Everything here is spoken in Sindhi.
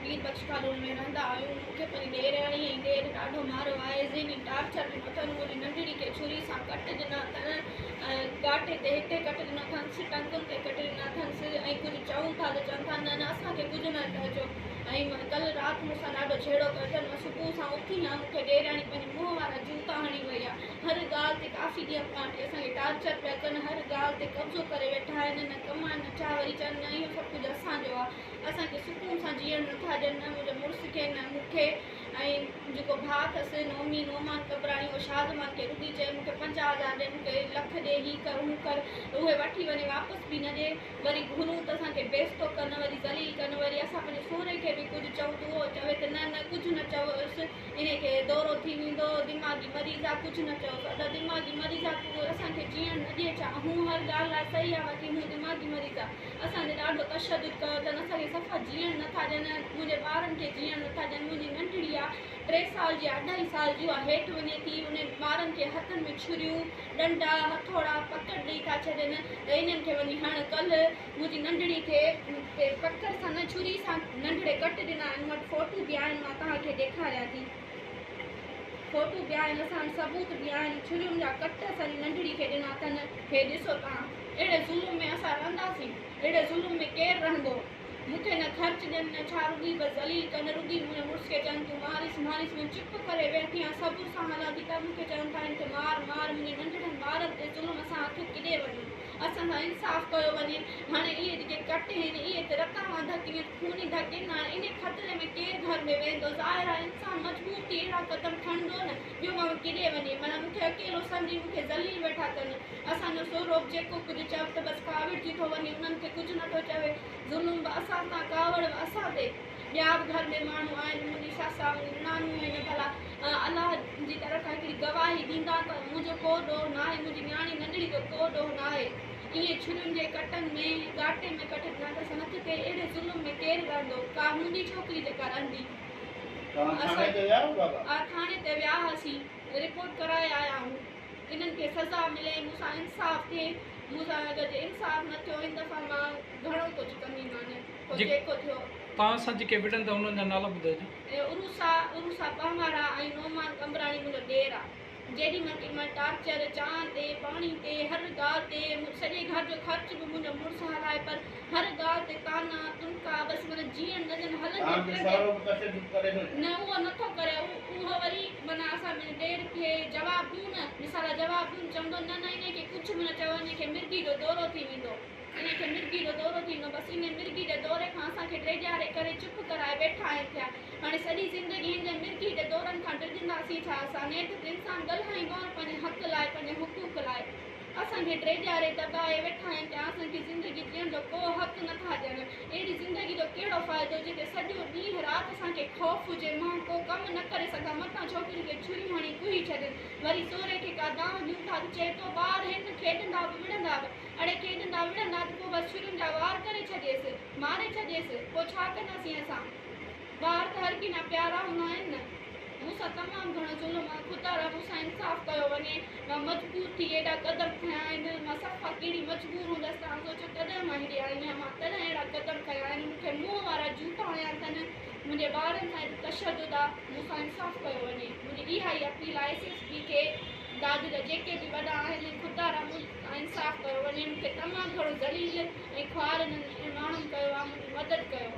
پير بخش ڪالوني ۾ رهندا آهيون. مون کي پنهنجي ڏيرياڻي ۽ ڏير ڏاڍو ماريو آهي. ذهني ٽارچر ڏنو اٿن. منهنجي ننڍڙي کي ڇري سان ڪٽ ڏنا اٿن. ڳاٽي تي هتي ڪٽ ڏنو اٿنس، ٽنگن تي ڪٽ ڏنا اٿنس ۽ ڪجهه چئون ٿا ته چون ٿا نه نه اسان کي ڪجهه نه چئجو ۽ ڪلهه رات مون سان ڏاڍو جهيڙو ڪيو اٿن. مان صبح سان اٿي آهيان مون کي ڏيرياڻي پنهنجي منهن وارا جوتا هڻي وئي آهي. هر ڳالهه تي ڪافي ڏينهن کان وٺي اسان کي ٽارچر پيا ڪن. هر ڳالهه تي قبضو ڪري ويٺا آهن. نه ڪمائن نه ڇا وري چون نه اهو سڀ ڪجهه اسان جو آهي. اسان کي سڪون سان جيئڻ نٿا ڏين نه منهنجي مڙس کي نه مون کي ۽ جيڪو ڀاء اٿس نومي نعمان قبراڻي اهو شاهزمان کي رڳي چئي مون کي 50,000 ڏي مون کي لک ڏي هي ڪر هو ڪر اهي وٺي وڃي واپس به نه ڏي وري گهرون ته اسان کي بيستو ڪن وري ذليل ڪن وري اسان پنهنجي سهري کي به ڪجهه چئون ته اهو چوي ته نه نه ڪجهه نه چئوس انهي کي دورو ٿي ويندو دماغي مريض آ ڪجهه نه چئوس ادا دماغي مريض آ تون اسان کي جيئڻ نه ڏي ڇا هون هر ڳالهه لاء صحيح آ باقي هون دماغي مريض آ اسان تي ڏاڍو تشدد ڪيو اٿن اسان کي صفا جيئڻ نه ٿا ڏين منهنجي ٻارن کي جيئڻ نه ٿا ڏين منهنجي ننڍڙي آ ٽي سال جي آ اڍائي سال جي اها هيٺ وڃي ٿي انهن ٻارن کي هٿن ۾ ڇريون ڏنڊا هٿوڙا پڪڙ ڏئي ٿا ڇڏين ته انهن کي وڃي هڻ ڪلهه منهنجي ننڍڙي کي پڪڙ سان نه ڇري سان ننڍڙي ڪٽ ڏنا آهن مون وٽ فوٽو به آهن مان توهان کي ڏيکاريان ٿي فوٽو به آهن اسان وٽ ثبوت به آهن ڇرين جا ڪٽ اسان جي ننڍڙي کي ڏنا اٿن هي ڏسو توهان اهڙي ظلم ۾ اسان رهنداسين اهڙي ظلم ۾ ڪير رهندو مون کي نه خرچ ڏين نه ڇا رڳي بس ذليل ڪن رڳي منهنجي مڙس کي چون تون ماريس ماريس مان چپ ڪري ويٺي آهيان صبر سان هلان ٿي ته مون کي چون ٿا هن کي مار مار منهنجي ننڍڙن ٻارن تي ظلم اسان آخر ڪيڏي وڃون اسان سان انصاف ڪيو وڃي. هاڻي اهي جيڪي ڪٽ هين اهي ته رتان وان ڌڪ ائين ته خوني ڌڪ آهن هاڻي انهي خطري ۾ ڪير گهر ۾ ويندو ظاهر آهي انسان مجبور ٿي اهڙا قدم کڻندو نه ٻيو ماڻهو ڪيڏي وڃي معنيٰ مون کي اڪيلو سمجهي مون کي ذليل ويٺا ڪن اسان جو سهرو به جيڪو ڪجهه چئو ته بس ڪاوڙجي ٿو وڃي انهن کي ڪجهه نٿو چوي ظلم به اسان تان ڪاوڙ به اسان تي. ٻيا به گهر ۾ ماڻهو آهن، منهنجي سس آ، منهنجي نڻانون آهن، ڀلا الله جي طرف کان هڪڙي گواهي ڏيندا ته منهنجو ڪو ڏوهه ناهي، منهنجي نياڻي ننڍڙي جو ڪو ڏوهه ناهي. ائين ڇرين جي ڪٽن ۾، ڳاٽي ۾ ڪٽ ڏنا اٿس هٿ تي، اهڙي ظلم ۾ ڪير رهندو؟ ڪا هوندي ڇوڪري جيڪا رهندي. توهان ٿاڻي تي ويا آهيو بابا؟ ها ٿاڻي تي ويا هئاسين، رپورٽ ڪرائي آيا آهيون. انهن کي سزا ملي، مون سان انصاف ٿئي، مون سان اگر جي انصاف نه ٿيو هن دفعا مان گهڻو ڪجهه ڪنديمان. پوء جيڪو ٿيو. توهان سان جيڪي وڙهن ٿا انهن جا نالا ٻڌائجو. عروسا، عروسا پنهوارا ۽ نعمان قمبراڻي منهنجو ڏير آ. جيڏي مهل ڪيڏي مهل ٽارچر، چانهه تي، پاڻي تي، هر ڳالهه تي، سڄي گهر جو خرچ به منهنجو مڙس هلائي پر هر ڳالهه تي طعنا، تنڪا، بس معنيٰ جيئڻ نه ڏين، هلندي توهان کي ڦرندي. سهرو به تشدد ڪري ٿو ڇا؟ نه اهو نه ٿو ڪري، اهو وري معنيٰ اسان پنهنجي ڏير کي جواب ڏيون نه، مثال جواب ڏيون چوندو نه نه انهي کي ڪجهه به نه چئو انهي کي مرگي جو دورو ٿي ويندو. انهي کي مرگي جو دورو ٿيندو. بس انهي مرگي جي دوري کان اسان کي ڊيڄاري ڪري چپ ڪرائي ويٺا آهن ٿيا. هاڻي سڄي زندگي هن جي مرگي جي دورن کان ڊڄنداسين ڇا اسان؟ نيٺ ته انسان ڳالهائيندو آهي نه پنهنجي حق لاء، پنهنجي حقوق لاء. اسان کي ڊيڄاري دٻائي ويٺا آهن ٿيا. اسان کي زندگي جيئڻ جو ڪو حق نه ٿا ڏين. اهڙي زندگي جو ڪهڙو فائدو جتي سڄو ڏينهن رات اسان کي خوف هجي. مان ڪو ڪم نه ڪري سگهان متان ڇوڪري کي ڇريون هڻي ڪهي ڇڏين. وري سهري کي ڪا دانهن ڏيون ٿا ته چئي ٿو ٻار هن کيڏندا به وڙهندا به. اڙي کيڏندا وڙهندا ته پوء بس ڇرين جا وار ڪري ڇڏيس، ماري ڇڏيس، پوء ڇا ڪنداسين اسان؟ ٻار ته هر ڪنهن جا پيارا هوندا آهن نه. مون سان تمام گهڻو ظلم آهي، خدارا مون سان انصاف ڪيو وڃي، مان مجبور ٿي ايڏا قدم کنيا آهن، مان صفا ڪهڙي مجبور هوندس توهان سوچيو تڏهن مان هيڏي آئي آهيان، مان تڏهن اهڙا قدم کنيا آهن، مون کي منهن وارا جوتا هنيا اٿن، منهنجي ٻارن سان ايڏو تشدد آ، مون سان انصاف ڪيو وڃي، منهنجي اها ئي اپيل آهي ايس ايس پي کي. داد جا جيڪي به وڏا آهن خدارا مون سان انصاف ڪيو وڃي مون کي تمام گهڻو ذليل ۽ خوار انهن ماڻهن ڪيو آهي منهنجي مدد ڪيو.